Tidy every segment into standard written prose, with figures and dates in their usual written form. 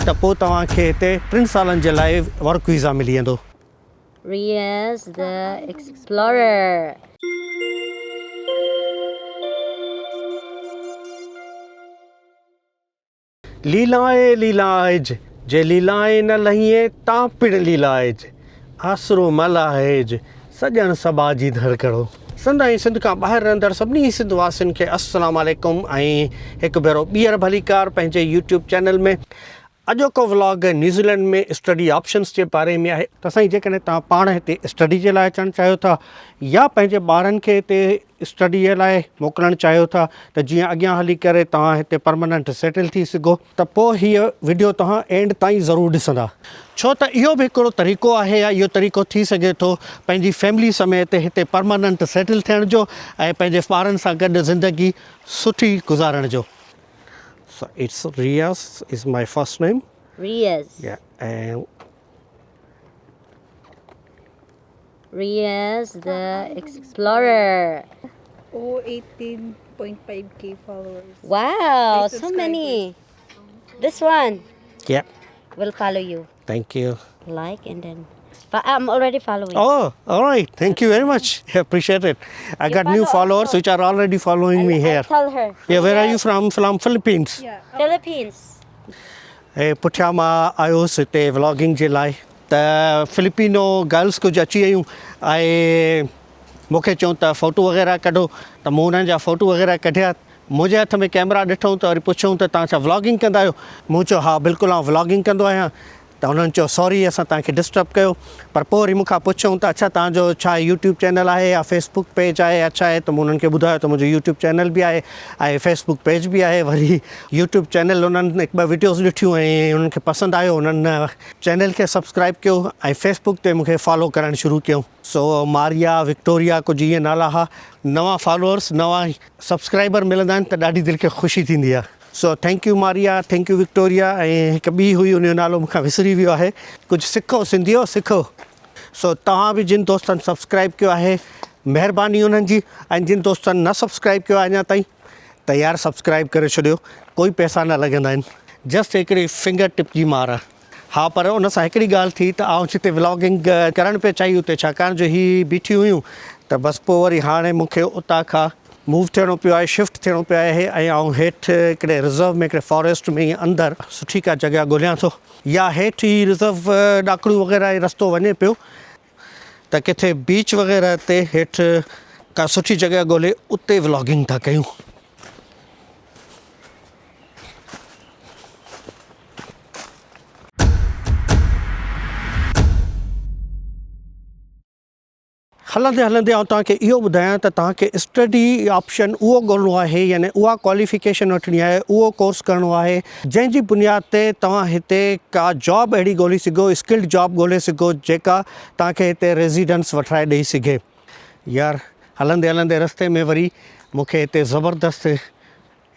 ته پوء توهان کي هتي ٽن سالن جي لاء ورڪ ويزا ملي ويندو. Riaz the Explorer. ليلائي ليلائج، جي ليلائي نه لهين تان پڻ ليلائج، آسرو م لاهيج، سڄڻ سٻاجهي ڌڙڪڙو. سنڌ ۽ سنڌ کان ٻاهر رهندڙ سڀني سنڌ واسين کي السلام عليڪم ۽ هڪ ڀيرو ٻيهر ڀليڪار پنهنجي يوٽيوب چينل ۾. اڄوڪو ولاگ نيوزيلينڊ ۾ اسٽڊي آپشنس جي باري ۾ آهي. ته سائين جيڪڏهن توهان پاڻ هتي اسٽڊي جي لاء اچڻ چاهيو ٿا يا پنهنجي ٻارن کي هتي اسٽڊي جي لاء موڪلڻ چاهيو ٿا ته جيئن اڳيان هلي ڪري توهان هتي پرماننٽ سيٽل ٿي سگهو ته پوء هيء وڊيو توهان اينڊ تائين ضرور ڏسندا ڇو ته اهو به هڪڙو طريقو آهي يا اهو طريقو ٿي سگهي ٿو پنهنجي فيملي سميت هتي پرماننٽ سيٽل ٿيڻ جو ۽ پنهنجي ٻارن سان گڏ زندگي سٺي گذارڻ جو. So it's Riaz is my first name. Riaz. Yeah, and Riaz the Explorer. Oh, 18.5k followers. Wow, Ay, so many. This one yeah, will follow you. thank you. Like and then I'm already following. Oh, all right. Thank you very much. Appreciate it. I You got new follow followers also. which are already following me I'll here. tell her. Yeah, where are you from? From Philippines. Yeah. Philippines. هي پٺيان مان آيو هوس هتي vlogging جي لاء ته Filipino girls ڪجهه اچي ويون ۽ مون کي چيون ته فوٽو وغيره ڪڍو ته مون انهن جا فوٽو وغيره ڪڍيا منهنجي هٿ ۾ ڪئميرا ڏٺئون ته وري پڇيائون ته توهان ڇا ولاگنگ ڪندا آهيو؟ مون چيو ها بلڪل آئون ولاگنگ ڪندو آهيان ته انهن چيو سوري اسان توهان کي ڊسٽرب ڪيو پر پوء وري مون کان پڇيائون ته اڇا توهان جو ڇا يوٽيوب چينل آهي يا فيس بڪ پيج آهي يا ڇا آهي ته مون انهن کي ٻڌايو ته منهنجو يوٽيوب چينل به آهي ۽ فيس بڪ پيج به آهي وري يوٽيوب چينل انهن هڪ ٻه وڊيوز ڏٺيون ۽ انهن کي پسند آيو انهن چينل کي سبسڪرائب ڪيو ۽ فيس بڪ تي مون کي فالو ڪرڻ شروع ڪيو سو ماريا وڪٽوريا ڪجهه ائين نالا ها نوان فالوورس نوان سبسڪرائبر ملندا آهن ته ڏاڍي دل کي خوشي ٿيندي آهي so thank you Maria thank you Victoria ۽ هڪ ٻي هئي ان جو نالو مون کان وسري ويو آهي ڪجهه سکو سنڌيو سکو سو توهان به جن دوستن سبسڪرائب ڪيو آهي مهرباني انهن جي ۽ جن دوستن نه سبسڪرائب ڪيو آهي اڃا تائين ته يار سبسڪرائب ڪري ڇڏيو ڪوئي پئسا نه لڳندا آهن جسٽ هڪڙي فنگر ٽپ جي مار آهي ها پر ان سان هڪڙي ڳالهه ٿي ته آئون جتي ولاگنگ ڪرڻ پئي چاهي اتي ڇاڪاڻ جو هي بيٺيون هيون ته بس پوء وري هاڻي مون کي اتان کان موو ٿيڻو پيو آهي شفٽ ٿيڻو پيو آهي ۽ آئون هيٺ هڪڙي رزرو ۾ هڪڙي فاريسٽ ۾ ائين اندر سٺي ڪا جڳهه ڳوليان ٿو يا هيٺ ئي رزرو ڏاڪڻيون وغيره ۽ رستو وڃي پيو ته ڪٿي بيچ وغيره تي هيٺ ڪا سٺي جڳهه ڳولي اتي ولاگنگ ٿا ڪيون. هلندي هلندي آئون توهان کي اهو ٻڌايان ته توهان کي اسٽڊي آپشن اهو ڳولڻو آهي يعني اها ڪواليفڪيشن وٺڻي آهي اهو ڪورس ڪرڻو آهي جنهن جي بنياد تي توهان هتي ڪا جاب اهڙي ڳولي سگهو اسڪلڊ جاب ڳولي سگهو جيڪا توهان کي هتي ريزيڊنس وٺرائي ڏئي سگهي يار هلندي هلندي رستي ۾ وري مون کي هتي زبردست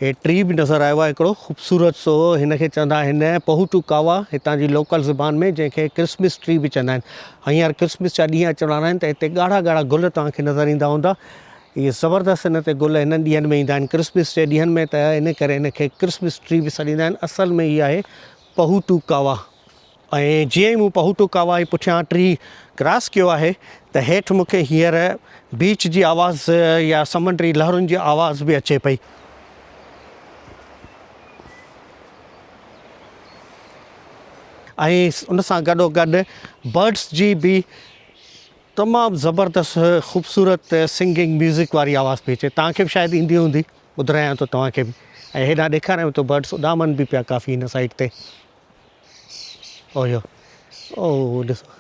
هي ٽري به نظر آيو آهي هڪڙو خوبصورت سو هن کي چوندا آهن پهوٽو ڪاوا هتان جي لوڪل زبان ۾ جنهن کي ڪرسمس ٽري به چوندا آهن هينئر ڪرسمس جا ڏينهن اچڻ وارا آهن ته هتي ڳاڙها ڳاڙها گل توهان کي نظر ايندا هوندا اهي زبردست هن تي گل هنن ڏينهن ۾ ايندا آهن ڪرسمس جي ڏينهن ۾ ته ان ڪري هن کي ڪرسمس ٽري به سڏيندا آهن اصل ۾ هي آهي پهوٽو ڪاوا. ۽ جيئن ئي مون پهوٽو ڪاوائي پٺيان ٽري ڪراس ڪيو آهي ته هيٺ مون کي هينئر بيچ جي آواز يا سمنڊ جي لهرن جي آواز به اچي پئي. ۽ ان سان گڏوگڏ برڊس جي به تمام زبردست خوبصورت سنگنگ ميوزڪ واري آواز پئي اچي. توهان کي به شايد ايندي هوندي. ٻڌرايان ٿو توهان کي به ۽ هيڏانهن ڏيکاريان ٿو برڊس اڏامن به پيا ڪافي هن سائيڊ تي. او ڏسو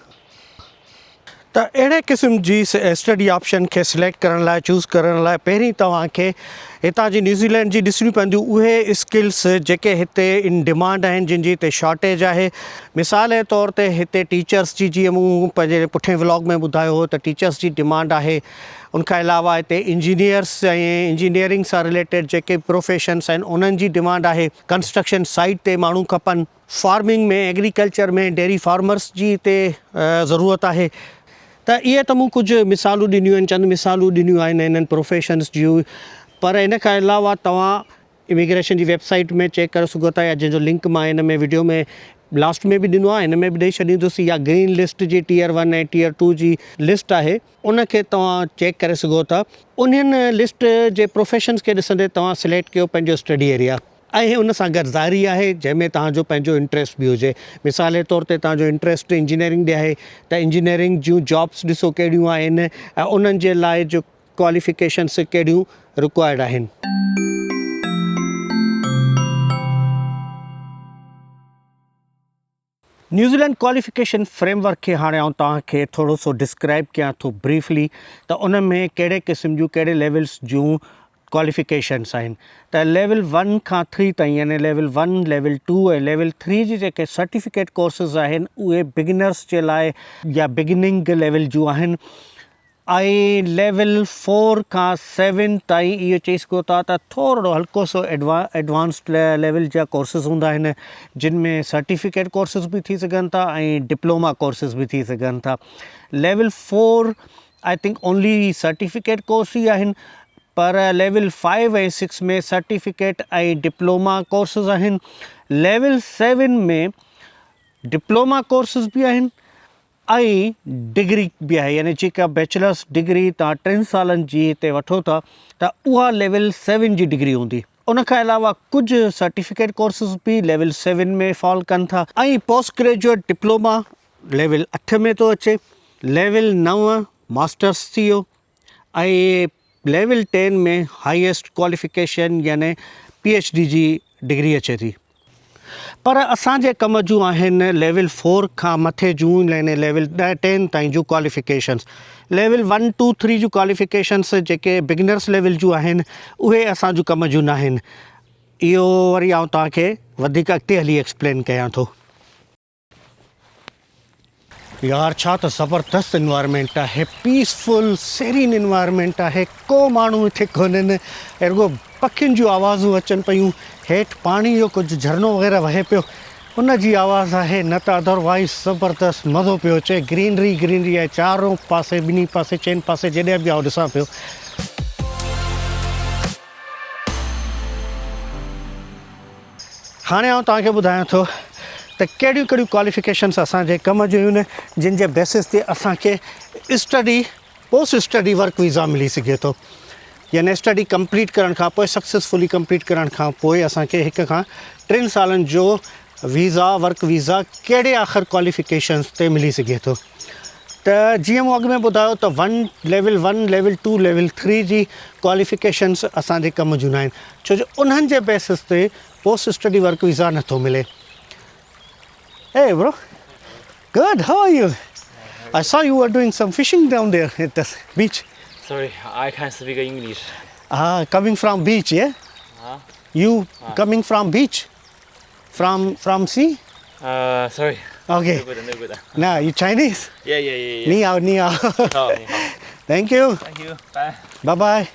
ته اهڙي قسم جي اسٽڊي آپشن کي سليڪٽ ڪرڻ لاء چوز ڪرڻ لاء پهرين توهان کي هتان جي نيوزيلينڊ جي ڏسڻيون پونديون اهي اسڪلس جيڪي هتي ان ڊمانڊ آهن جن جي هتي شارٽيج آهي مثال جي طور تي هتي ٽيچرس جي جيئن مون پنهنجي پٺئين ولاگ ۾ ٻڌايو هو ته ٽيچرس جي ڊمانڊ آهي ان کان علاوه هتي انجنيئرس ۽ انجنيئرنگ سان رليٽيڊ جيڪي پروفيشنس آهن انهن جي ڊمانڊ آهي ڪنسٽرڪشن سائيٽ تي ماڻهو کپن، فارمنگ ۾ ايگريڪلچر ۾ ڊيري فارمرس جي هتي ضرورت آهي ته اهي ته مون ڪجهه مثالون ڏنيون آهن چند مثالون ڏنيون آهن انهن پروفيشنس جون پر ان کان علاوه توهان اميگريشن جي ويب سائيٽ ۾ چيڪ ڪري سگهو ٿا يا جنهن جو لنڪ مان هن ۾ وڊيو ۾ لاسٽ ۾ به ڏنو آهي هن ۾ به ڏئي ڇڏيندس يا گرين لسٽ جي ٽيئر ون ۽ ٽيئر ٽو جي لسٽ آهي ان کي توهان چيڪ ڪري سگهو ٿا. انهن لسٽ جي پروفيشنز کي ڏسندي توهان سليڪٽ ڪيو پنهنجو اسٽڊي ايريا ۽ ان سان گڏ ظاهري آهي جنهن ۾ توهان جو پنهنجو انٽريسٽ به هجي. مثال جي طور تي توهان جو انٽريسٽ انجنيئرنگ ڏي آهي ته انجنيئرنگ جون جابس ڏسو ڪهڙيون آهن ۽ انهن جي لاء جو ڪواليفڪيشنس ڪهڙيون رڪوائرڊ آهن. New Zealand qualification frame work کي هاڻي آئون توهان کي ٿورو سو ڊسڪرائب ڪيان ٿو بريفلي ته ان ۾ ڪهڙي قسم جون ڪهڙي ليولس جون ڪواليفڪيشنس آهن ته ليول ون کان ٿري تائين يعني level one, level two ۽ level three جي جيڪي سرٽيفڪيٽ ڪورسز آهن اهي بگنرس جي لاء يا بگننگ ليول جون آهن ۽ ليول فور کان سيون تائين اهو چئي سگهو ٿا ته ٿورڙو هلڪو سو ايڊوانسڊ ليول جا ڪورسز هوندا آهن جن ۾ سرٽيفڪيٽ ڪورسز به ٿي سگهن ٿا ۽ ڊپلوما ڪورسز به ٿي سگهن ٿا level four I think only certificate course ئي آهن پر level five ۽ six ۾ certificate ۽ diploma courses آهن ليول سيون ۾ ڊپلوما ڪورسز به آهن ۽ ڊگري به آهي يعني جيڪا بيچلرس ڊگري توهان ٽن سالن جي هتي وٺو ٿا ته اها ليول سيون جي ڊگري هوندي ان کان علاوه ڪجهه سرٽيفڪيٽ ڪورسز به ليول سيون ۾ فال ڪن ٿا ۽ پوسٽ گريجوئيٽ ڊپلوما ليول اٺ ۾ ٿو اچي ليول نو ماسٽرس ٿي ويو ۽ ليول ٽين ۾ هائيسٽ ڪواليفڪيشن يعني پي ايڇ ڊي جي ڊگري اچي ٿي. پر اسان جي ڪم جون آهن ليول فور کان مٿي جون يعني ليول ٽين تائين جون qualifications. Level one two three جون ڪواليفڪيشنس جيڪي بگنرس ليول جون آهن اهي اسان جون ڪم جون ناهن. اهو وري آئون توهان کي وڌيڪ اڳتي هلي ايڪسپلين ڪيان ٿو. يار ڇا ته زبردست انوائرمينٽ آهي پيسفل سيرين انوائرمينٽ آهي ڪو ماڻهو هتي ڪونهن ۽ رڳو پکين جون آوازون اچن پيون هيٺ پاڻي جو ڪجهه جهرڻو وغيره وهي پيو ان جي آواز آهي نه ته ادروائز زبردست مزو پيو اچي گرينري گرينري آهي چارو پاسي ٻنهي پاسي چئن پاسي جيڏي به آئون ڏسان پيو. هاڻي آئون توهان کي ٻڌايان ٿو ته ڪهڙيون ڪهڙيون ڪواليفڪيشنس اسان جي ڪم جون آهن جن جي بيسس تي اسان کي study post study work visa ملي سگهي ٿو يعني اسٽڊي ڪمپليٽ ڪرڻ کان پوء سڪسيسفلي ڪمپليٽ ڪرڻ کان پوء اسان کي هڪ کان ٽن سالن جو ويزا ورڪ ويزا ڪهڙي آخر ڪواليفڪيشنس تي ملي سگهي ٿو ته جيئن مون اڳ ۾ ٻڌايو ته one level one level two level three جي ڪواليفڪيشنس اسان جي ڪم جون ناهن ڇو جو انهن جي بيسس تي پوسٽ اسٽڊي ورڪ ويزا نٿو ملي. Hey bro, good, how are you? I saw you were doing some fishing down there at the beach. Sorry, I can't speak English. Ah, coming from beach, yeah? Huh? You coming from beach? From sea? Sorry. Okay. No good, no good. No, you Chinese? Yeah, yeah, yeah, yeah. Ni hao, ni hao. Ni hao, ni hao. Thank you. Thank you. Bye. Bye bye.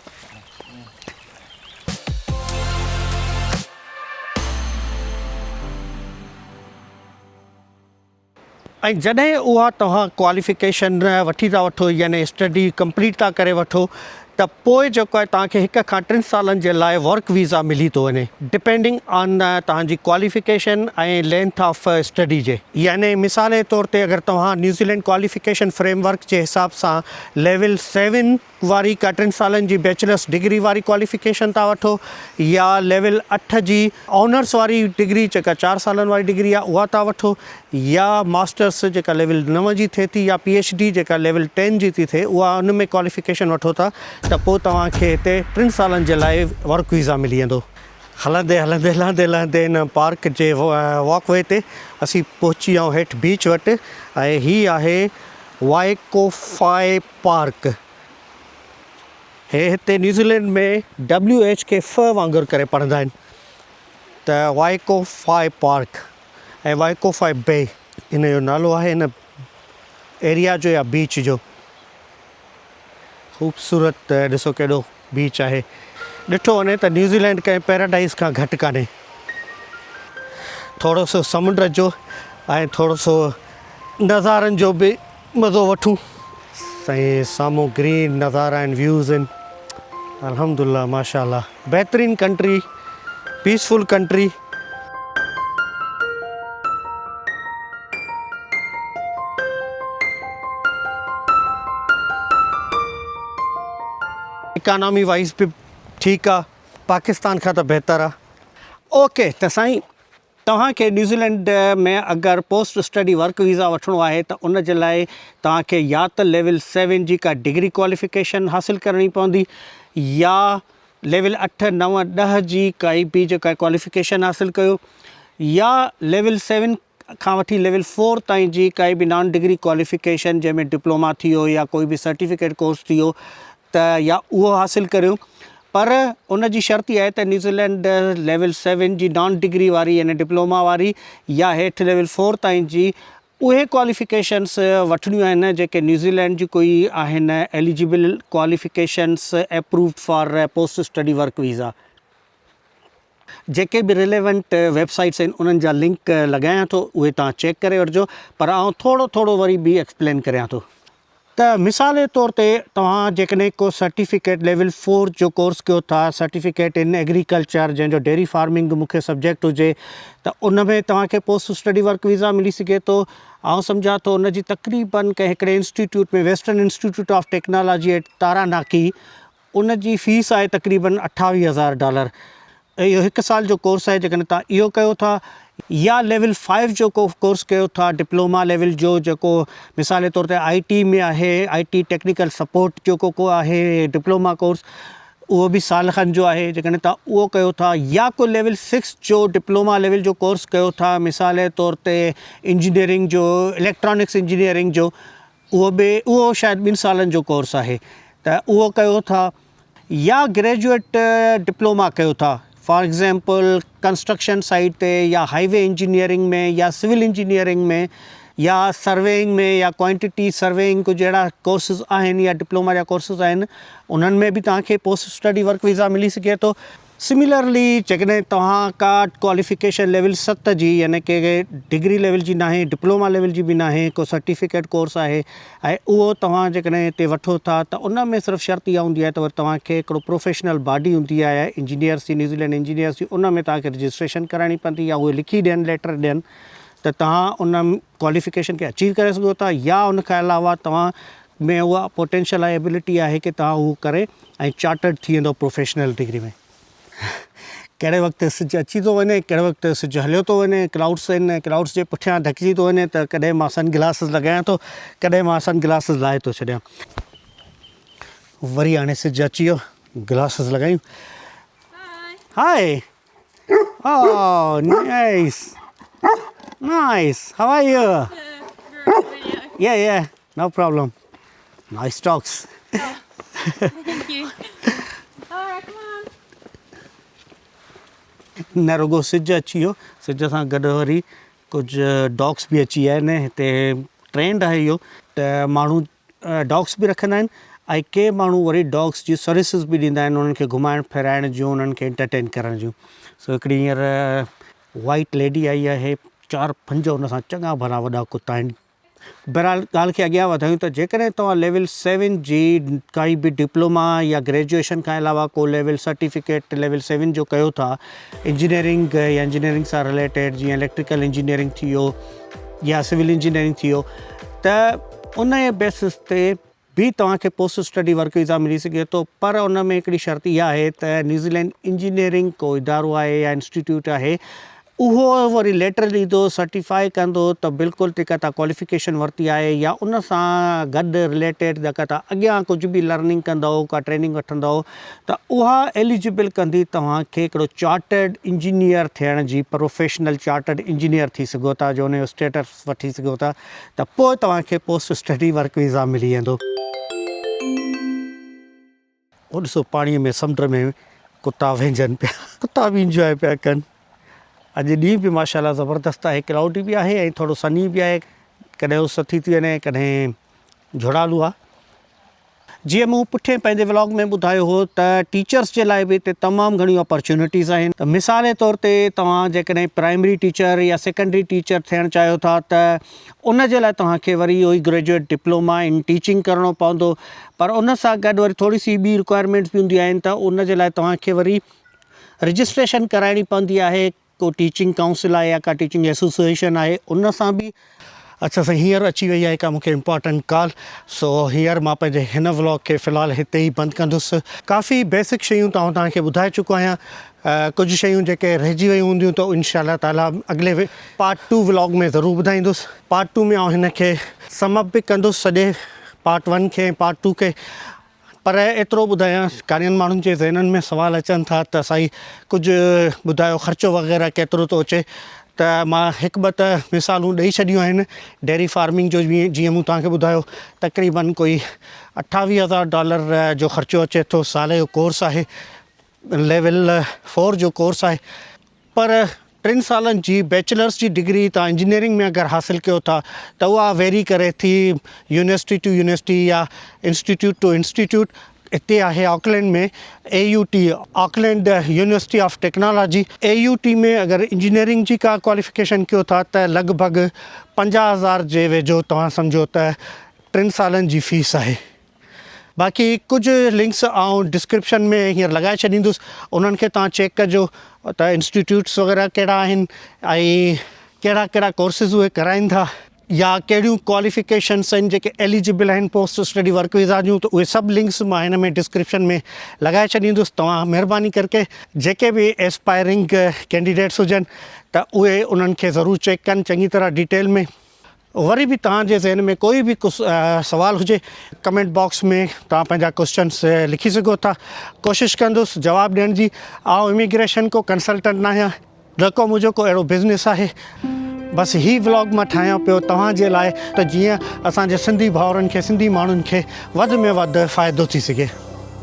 ۽ جڏهن اها توهان qualification وٺي ٿا وٺو يعني study complete ٿا ڪري وٺو ته پوء جيڪو آهي توهان کي هڪ کان ٽن سالن جي لاء ورڪ ويزا ملي ٿو وڃي ڊپينڊنگ آن توهان جي ڪواليفڪيشن ۽ لينٿ آف اسٽڊي جي. يعني مثال جي طور تي اگر توهان New Zealand qualification frame work جي حساب سان ليول سيون واري ڪا ٽن سالن جي بيچلرس ڊگري واري ڪواليفڪيشن ٿا وٺو يا ليول اٺ جي آنرس واري ڊگري جيڪا چار سالن واري ڊگري آهي اها ٿا وٺو يا ماسٽرس جيڪا ليول نو جي ٿئي ٿي يا پي ايڇ ڊي جيڪا ليول ٽين جي ٿي ٿئي اها ان ۾ ڪواليفڪيشن وٺو ٿا ته پوء توهان کي هتي ٽن سالن جي لاء ورڪ ويزا ملي ويندو. هلندي هلندي لهندي لهندي هن پارڪ جي واڪ وي تي اسين پهچي ويا آهيون هيٺ بيچ وٽ ۽ هي آهي وائڪوفائي پارڪ هي هتي نيوزيلينڊ ۾ ڊبليو ايڇ کي ف وانگر ڪري پڙهندا آهن ته وائڪوفائي پارڪ ۽ وائڪوفائي بي ان جو نالو آهي هن ايريا جو يا بيچ جو. خوبصورت ڏسو ڪيڏو بيچ آهي. ڏٺو وڃي ته نيوزيلينڊ ڪنهن پيراڊائيز کان گهٽ ڪانهي. ٿورو سو سمنڊ جو ۽ ٿورو سو نظارن جو به مزو وٺون. سائين سامهون گرين نظارا آهن ويوز آهن الحمدلله ماشاءالله بهترين country. Peaceful country. Economy wise به ٺيڪ آ پاڪستان کان ته بهتر آ. اوڪي ته سائين توهان کي نيوزيلينڊ ۾ اگر پوسٽ اسٽڊي ورڪ ويزا وٺڻو آهي ته ان جي لاء توهان کي يا ته ليول سيون جي ڪا ڊگري ڪواليفڪيشن حاصل ڪرڻي پوندي يا ليول اٺ، نو، ڏهه جي ڪائي به جيڪا ڪواليفڪيشن حاصل ڪيو يا ليول سيون کان وٺي ليول فور تائين جي ڪائي به نان ڊگري ڪواليفڪيشن جنهن ۾ ڊپلوما ٿي ويو يا ڪوئي به سرٽيفڪيٽ ڪورس ٿي ويو ته يا اهو حاصل ڪريو پر ان جي شرط اها آهي ته نيوزيلينڊ ليول سيون جي نان ڊگري واري يعني ڊپلوما واري يا هيٺ ليول فور تائين جي اهي ڪواليفڪيشنس وٺڻيون آهن جيڪي نيوزيلينڊ جي ڪوئي آهن eligible qualifications approved for post study work visa. جيڪي به رليونٽ ويب سائيٽس آهن انهن جا لنڪ لڳايان ٿو اهي توهان چيڪ ڪري وٺجو پر آئون ٿورو ٿورو وري به ايڪسپلين ڪريان ٿو. ته مثال جي طور تي توهان جيڪڏهن ڪو سرٽيفڪيٽ ليول فور جو ڪورس ڪيو ٿا سرٽيفڪيٽ ان ايگريڪلچر جنهن جو ڊيري فارمنگ مون کي سبجيڪٽ هجي ته ان ۾ توهان کي پوسٽ اسٽڊي ورڪ ويزا ملي سگهي ٿو آئون سمجهان ٿو ان جي تقريبن ڪنهن هڪڙي institute ۾ western institute of technology at Taranaki ان جي فيس آهي تقريبن اٺاويهه هزار ڊالر. اهو هڪ سال جو ڪورس آهي جيڪڏهن توهان اهو ڪيو ٿا يا ليول فائيو جو ڪو ڪورس ڪيو ٿا ڊپلوما ليول جو جيڪو مثال جي طور تي آئي ٽي ۾ آهي آئي ٽي ٽيڪنيڪل سپورٽ جو ڪو ڪو آهي ڊپلوما ڪورس اهو به سال کن جو آهي جيڪڏهن توهان اهو ڪيو ٿا يا ڪو ليول سڪس جو ڊپلوما ليول جو ڪورس ڪيو ٿا مثال جي طور تي انجنيئرنگ جو اليڪٽرانڪس انجنيئرنگ جو اهو به اهو شايد ٻن سالن جو ڪورس آهي ته اهو ڪيو ٿا يا گريجوئيٽ ڊپلوما ڪيو ٿا فار ايگزامپل ڪنسٽرڪشن سائيٽ تي يا هائي وي انجنيئرنگ ۾ يا سول انجنيئرنگ ۾ يا سرويئنگ ۾ يا ڪوانٽيٽي سرويئنگ ڪجهه اهڙا ڪورسز آهن يا ڊپلوما جا ڪورسز آهن انهن ۾ به توهان کي پوسٽ اسٽڊي ورڪ ويزا ملي سگهي ٿو. سميلرلي جيڪڏهن توهان ڪا ڪواليفڪيشن ليول ست جي يعني ڪي ڊگري ليول جي ناهي ڊپلوما ليول جي به ناهي ڪو سرٽيفڪيٽ ڪورس آهي ۽ اهو توهان جيڪڏهن هتي وٺو ٿا ته ان ۾ صرف شرط اها هوندي آهي ته وري توهان کي هڪڙو پروفيشنل باڊي هوندي آهي انجنيئرس جي نيوزيلينڊ انجنيئرس جي ان ۾ توهان کي رجسٽريشن ڪرائڻي پوندي يا اهي لکي ڏين ليٽر ڏين ته توهان ان ڪواليفڪيشن کي اچيو ڪري سگهو ٿا يا ان کان علاوه توهان ۾ اها پوٽينشل آهي ابلٽي آهي ڪي توهان اهو ڪري ۽ چارٽرڊ ٿي ويندو پروفيشنل ڊگري ۾ ڪهڙي وقت سج اچي ٿو وڃي ڪهڙي وقت سج هليو ٿو وڃي ڪلائوڊس آهن ڪلائوڊس جي پٺيان ڍڪجي ٿو وڃي ته ڪڏهن مان سن گلاسز لڳايان ٿو ڪڏهن مان سن گلاسز لاهي ٿو ڇڏيان وري هاڻي سج اچي ويو گلاسز لڳايون hi Oh, nice. Nice. How are you? Yeah, yeah. No problem. Nice dogs. Thank you. All right, come on. نه رڳو سج اچي ويو سج سان گڏ وري ڪجهه ڊاگس به اچي ويا آهن هتي ٽرينڊ آهي اهو ته ماڻهو ڊاگس به رکندا آهن ۽ ڪي ماڻهو وري ڊاگس جي سروسز به ڏيندا آهن انهن کي گهمائڻ ڦيرائڻ جون انهن کي انٽرٽين ڪرڻ جون سو هڪڙي هينئر وائيٽ ليڊي آئي آهي چار پنج ان سان چڱا ڀلا وڏا ڪتا آهن بهرحال ڳالهه کي اڳيان وڌايون ته جيڪڏهن توهان ليول سيون جي ڪائي به ڊپلوما يا گريجوئيشن کان علاوه ڪو ليول سرٽيفڪيٽ ليول سيون جو ڪيو ٿا انجنيئرنگ يا انجنيئرنگ سان رليٽيڊ جيئن اليڪٽريڪل انجنيئرنگ ٿي ويو يا سول انجنيئرنگ ٿي ويو ته ان جي بيسس تي به توهان کي پوسٽ اسٽڊي ورڪ ويزا ملي سگهي ٿو پر ان ۾ هڪڙي شرط اها آهي ته نيوزيلينڊ انجنيئرنگ ڪو ادارو آهي يا انسٽيٽيوٽ آهي اهو وري ليٽر ڏيندو سرٽيفائي ڪندو ته بلڪل جيڪا توهان ڪواليفڪيشن ورتي آهي يا ان سان گڏ رليٽيڊ جيڪا توهان اڳيان ڪجهه به لرننگ ڪندؤ ڪا ٽريننگ وٺندؤ ته اها ايليجبل ڪندي توهان کي هڪڙو چارٽرڊ انجنيئر ٿيڻ جي پروفيشنل چارٽرڊ انجنيئر ٿي سگهو ٿا جو ان جو اسٽيٽس وٺي سگهو ٿا ته پوء توهان کي پوسٽ اسٽڊي ورڪ ويزا ملي ويندو. هو ڏسو پاڻي ۾ سمنڊ ۾ ڪتا وهنجن پيا ڪتا به انجواء پيا ڪن اڄ ڏينهن به ماشاء الله زبردست آهي ڪلائوڊي به آهي ۽ ٿورو سني به آهي ڪڏهن اس ٿي ٿي وڃي ڪڏهن جهڙالو آهي. جيئن مون پٺين پنهنجي ولاگ ۾ ٻڌايو هو ته ٽيچرس جي لاء به هتي تمام گهڻيون اپرچونٽيز آهن ته مثال طور تي توهان جيڪڏهن پرائمري ٽيچر يا سيڪنڊري ٽيچر ٿيڻ چاهيو ٿا ته ان جي لاء توهان کي وري اهو ئي گريجوئيٽ ڊپلوما ان ٽيچنگ ڪرڻو پوندو پر ان سان گڏ وري ٿوري سي ٻي رڪوائرمينٽس به هونديون آهن ته ان جي لاء توهان کي وري رجسٽريشن ڪرائڻي پوندي آهي ڪو ٽيچنگ ڪائونسل آهي يا ڪا ٽيچنگ ايسوسيئيشن آهي ان سان به. اڇا سائين هينئر اچي وئي آهي ڪا مونکي امپارٽنٽ ڪال سو هينئر مان پنهنجي هن ولاگ کي في الحال هتي ئي بند ڪندس. ڪافي بيسڪ شيون ته آئون توهان کي ٻڌائي چڪو آهيان ڪجهه شيون جيڪي رهجي ويون هونديون ته انشاء الله تعالي اڳلي پارٽ ٽو ولاگ ۾ ضرور ٻڌائيندس. پارٽ ٽو ۾ آئون هن کي سم اپ به ڪندس سڄي پارٽ ون کي ۽ پارٽ ٽو کي. پر ايترو ٻڌايان ڪارين ماڻهن جي ذهنن ۾ سوال اچن ٿا ته سائين ڪجهه ٻڌايو خرچو وغيره ڪيترو ٿو اچي ته مان هڪ ٻه ته مثالون ڏئي ڇڏيون آهن ڊيري فارمنگ جو جيئن مون توهان کي ٻڌايو تقريبن ڪوئي اٺاويهه هزار ڊالر جو خرچو اچي ٿو سال جو ڪورس آهي ليول فور جو ڪورس آهي پر ٽن سالن جي بيچلرس جي ڊگري توهان انجنيئرنگ ۾ اگر حاصل ڪيو ٿا ته اها ويري ڪري ٿي يونيورسٽي ٽو يونيورسٽي يا انسٽيٽيوٽ ٽو انسٽيٽيوٽ هتي آهي Auckland ۾ A U T Auckland university of technology A U T ۾ اگر انجنيئرنگ جي ڪا ڪواليفڪيشن ڪيو ٿا ته لڳ ڀڳ 50 هزار جي ويجهو توهان سمجهو ته ٽن سالن جي فيس آهي. باقي ڪجهه لنڪس آئون ڊسڪرپشن ۾ هينئر لڳائي ڇڏيندس انهن کي توهان چيڪ ڪجو ته انسٽيٽيوٽس وغيره ڪهڙا آهن ۽ ڪهڙا ڪهڙا ڪورسز اهي ڪرائين ٿا يا ڪهڙيون ڪواليفڪيشنس آهن جيڪي ايليجبل آهن پوسٽ اسٽڊي ورڪ ويزا جون ته اهي سڀ لنڪس مان هن ۾ ڊسڪرپشن ۾ لڳائي ڇڏيندس توهان مهرباني ڪرڪي جيڪي به ايسپائرنگ ڪينڊيڊيٽس هجن ته اهي انهن کي ضرور چيڪ ڪن چڱي طرح ڊيٽيل ۾ وري به توهان جي ذهن ۾ ڪوئي به سوال هجي ڪمينٽ باڪس ۾ توهان پنهنجا ڪوسچنس لکي سگهو ٿا ڪوشش ڪندس جواب ڏيڻ جي آئون اميگريشن ڪو ڪنسلٽنٽ ناهيان نه ڪو منهنجو ڪو اهڙو بزنس آهي بس هي ولاگ مان ٺاهيان پيو توهان جي لاء ته جيئن اسان جي سنڌي ڀائرن کي سنڌي ماڻهن کي وڌ ۾ وڌ فائدو ٿي سگهي.